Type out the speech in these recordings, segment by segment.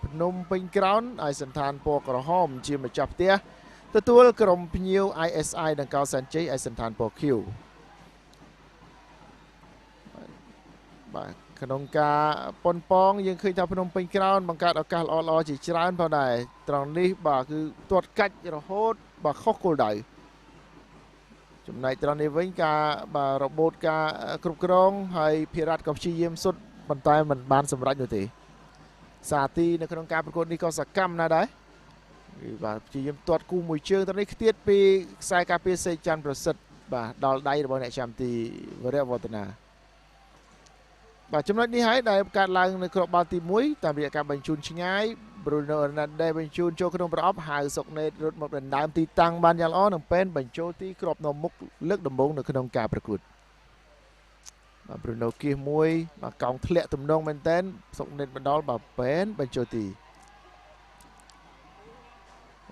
ភ្នំពេញក្រោនឯសន្តានពណ៌ក្រហមជាម្ចាស់ផ្ទះទទួលក្រុមភ្ញៀវ ISI ដង្កោសែនជ័យឯសន្តានពណ៌ខៀវបាទក្នុងការប៉ុនប៉ងយើងឃើញថាភ្នំពេញក្រោនបង្កើតឱកាសល្អៗជាច្រើនផងដែរត្រង់នេះបាទគឺទាត់កាច់រហូតបាទខុសគោលដៅចំណែកត្រង់នេះវិញការបាទរបូតការគ្រប់គ្រងហើយភិរ៉ាត់ក៏ព្យាយាមសុទ្ធប៉ុន្តែមិនបានសម្រេចនោះទេសាទីនៅក្នុងការប្រកួតនេះក៏សកម្មណាស់ដែរគឺបាទព្យាយាមទាត់គូមួយជើងត្រង់នេះខ្ទាតពីខ្សែការពារសេចច័ន្ទប្រសិទ្ធបាទដល់ដៃរបស់អ្នកចាំទីវរៈវឌ្ឍនាបាទចំណុចនេះហើយដែលកើតឡើងនៅគ្រាប់បាល់ទី1តាមរយៈការបញ្ជូនឆ្ងាយ Bruno Hernandez បញ្ជូនចូលក្នុងប្រអប់ហៅសុកណេតរត់មកដណ្ដើមទីតាំងបានយ៉ាងល្អនឹងពេនបញ្ចូលទីគ្រាប់នៅមុខលើកដំបូងនៅក្នុងការប្រកួតបាទ Bruno គៀសមួយបាទកោងធ្លាក់ទំនងមែនតែនសុកណេតបណ្ដល់បាទពេនបញ្ចូលទី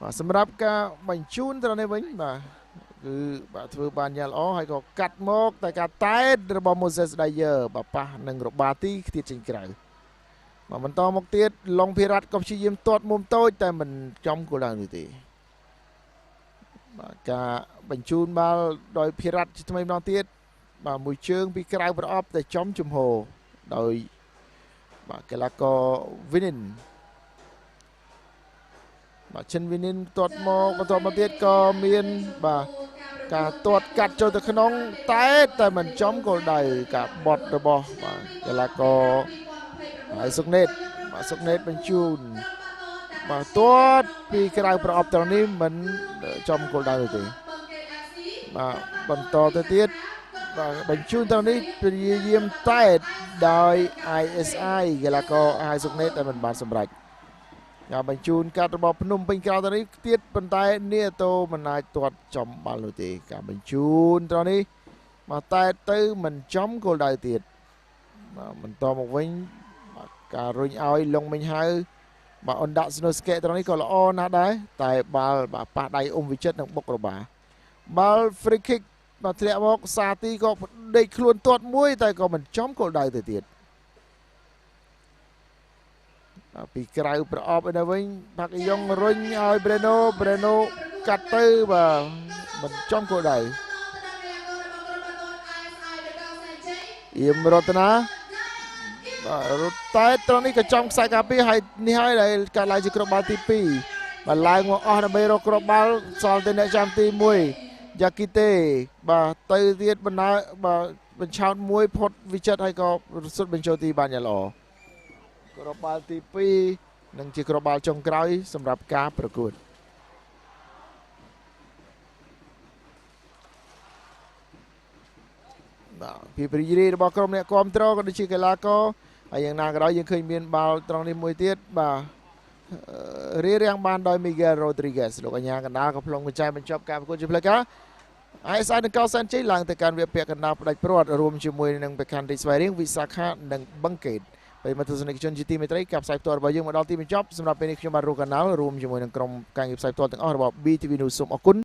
បាទសម្រាប់ការបញ្ជូនត្រង់នេះវិញបាទគឺបាទធ្វើបានយ៉ាងល្អហើយក៏កាត់មកតែការតែតរបស់ Moses Dyer បាទប៉ះនឹងរបាទីខ្ទាតចេញក្រៅបាទបន្តមកទៀតឡុងភិរ៉ាត់ក៏ព្យាយាមទាត់មុំតូចតែមិនចំគោលដៅនោះទេបាទការបញ្ជូនបាល់ដោយភិរ៉ាត់ជាថ្មីម្ដងទៀតបាទមួយជើងពីក្រៅប្រអប់តែចំជំហរដោយបាទកីឡាករវីនីនបាទចិនវីនីនទាត់មកបន្តមកទៀតក៏មានបាទការទាត់កាត់ចូលទៅក្នុងតែមិនចំគោលដៅការបត់របស់បាទកីឡាករហើយសុកណេតបាទសុកណេតបញ្ជូនបាទទាត់ពីក្រៅប្រអប់ត្រង់នេះមិនចំគោលដៅទេបាទបន្តទៅទៀតបាទបញ្ជូនត្រង់នេះព្យាយាមតែដោយ ISI កីឡាករហើយសុកណេតតែមិនបានសម្រេចការបញ្ជូនកាត់របស់ភ្នំពេញក្រៅត្រង់នេះទៀតប៉ុន្តែនីតូមិនអាចទាត់ចំបាល់នោះទេការបញ្ជូនត្រង់នេះមកតែទៅមិនចំគោលដៅទៀតបាទបន្តមកវិញបាទការរុញឲ្យលងមិញហៅបាទអុនដាក់ស្នូស្កេត្រង់នេះក៏ល្អណាស់ដែរតែបាល់បាទប៉ះដៃអ៊ុំវិចិត្រនិងបុករបាបាល់ free kick បាទធ្លាក់មកសាទីក៏ដេកខ្លួនទាត់មួយតែក៏មិនចំគោលដៅទៅទៀតពីក្រៅប្រអប់ឯនេះវិញផាក់យ៉ុងរុញឲ្យប្រេណូកាត់ទៅបាទមិនចំគោលដៅអៀមរតនាបាទរត់តែត្រង់នេះក៏ចំខ្សែការពារហើយនេះហើយដែលកើតឡើងជាគ្រាប់បាល់ទី2បាទឡើងមកអស់ដើម្បីរកគ្រាប់បាល់សល់ទៅអ្នកចាំទី1យ៉ាគីតេបាទទៅទៀតបណ្ដើបាទបញ្ឆោតមួយផុតវិចិត្រហើយក៏សុទ្ធបញ្ចូលទីបានយ៉ាងល្អគ្រាប់បាល់ទី2និងជាគ្រាប់បាល់ចុងក្រោយសម្រាប់ការប្រកួតបាទពីព្រីរីរបស់ក្រុមអ្នកគាំទ្រក៏ដូចជាកីឡាករហើយយ៉ាងណាក៏ដោយយើងឃើញមានបាល់ត្រង់នេះមួយទៀតបាទរៀបរៀងបានដោយ Miguel Rodriguez លោកអញ្ញាកណ្ដាលក៏ផ្លុំកញ្ចែបញ្ចប់ការប្រកួតជាផ្លូវការ ISI និងកោសែនជ័យឡើងទៅកាន់វគ្គពាក់កណ្ដាលផ្ដាច់ព្រាត់រួមជាមួយនឹងបេក្ខជនរាជស្វាយរៀងវិសាខានិងបឹងកេតប្រិយមិត្តទស្សនិកជនជាទីមេត្រីការផ្សាយផ្ទាល់របស់យើងមកដល់ទីបញ្ចប់សម្រាប់ពេលនេះខ្ញុំបាទរស់កណ្ដាលរួមជាមួយនឹងក្រុមការងារផ្សាយផ្ទាល់ទាំងអស់របស់ BTV News សូមអរគុណ